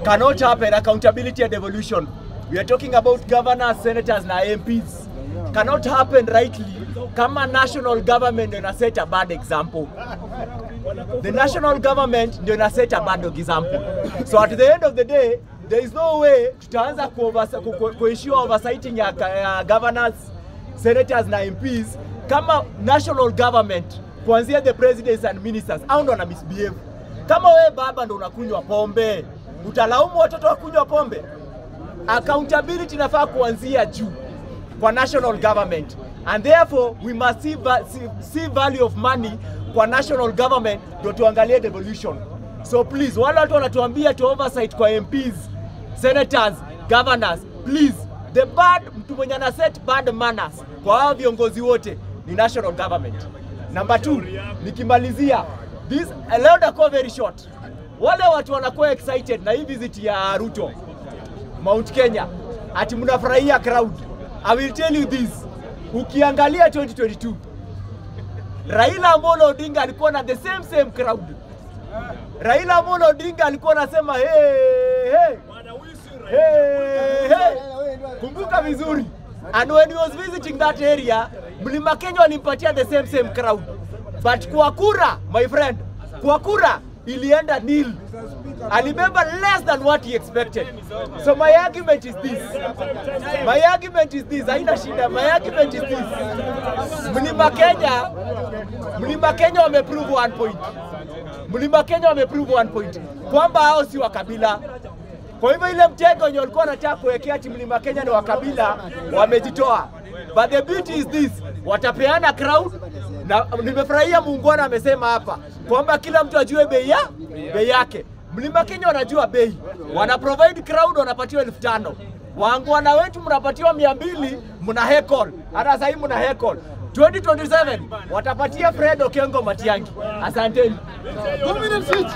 Cannot happen. Accountability and devolution. We are talking about governors, senators na MPs. Cannot happen rightly kama national government ndio ina set a bad example. The national government ndio ina set a bad example. So at the end of the day, there is no way tutaanza kuissue oversighting ya governors, senators na MPs kama national government kuanzia the presidents and ministers au ndo wana misbehave. Kama wewe baba ndo unakunywa pombe, utalaumu watoto wakunywa pombe? Accountability inafaa kuanzia juu kwa national government, and therefore we must see value of money kwa national government ndio tuangalie devolution. So please, wale watu wanatuambia to oversight kwa MPs, senators, governors, please, the bad, mtu mwenye ana set bad manners kwa hao viongozi wote ni national government. Number 2, nikimalizia this, leo ndakuwa very short. Wale watu wanakuwa excited na hii visit ya Ruto Mount Kenya, ati mnafurahia crowd. I will tell you this, ukiangalia 2022 Raila Amolo Odinga alikuwa na the same crowd. Raila Amolo Odinga alikuwa anasema hey, hey, hey, hey. Kumbuka vizuri. And when he was visiting that area, Mlima Kenya walimpatia the same crowd. But kwa kura, my friend, kwa kura ilienda nil. Alibeba less than what he expected. So my argument is this. My argument is this. Haina shida. My argument is this. Mlima Kenya wameprove one point. Mlima Kenya wameprove one point. Kwamba hao si wa kabila. Kwa hivyo ile mtego yenye walikuwa wanataka kuwekea ati Mlima Kenya ni wa kabila, wamejitoa. But the beauty is this, watapeana crowd. Na nimefurahia muungwana amesema hapa kwamba kila mtu ajue bei yake. Mlima Kenya wanajua bei. Wana provide crowd, wanapatiwa 5,000. Waangwana wetu mnapatiwa 200, mna heckle. Hata sasa hivi mna heckle. 2027 watapatia Fred Okengo Matiang'i. Asanteni. 2 minutes each.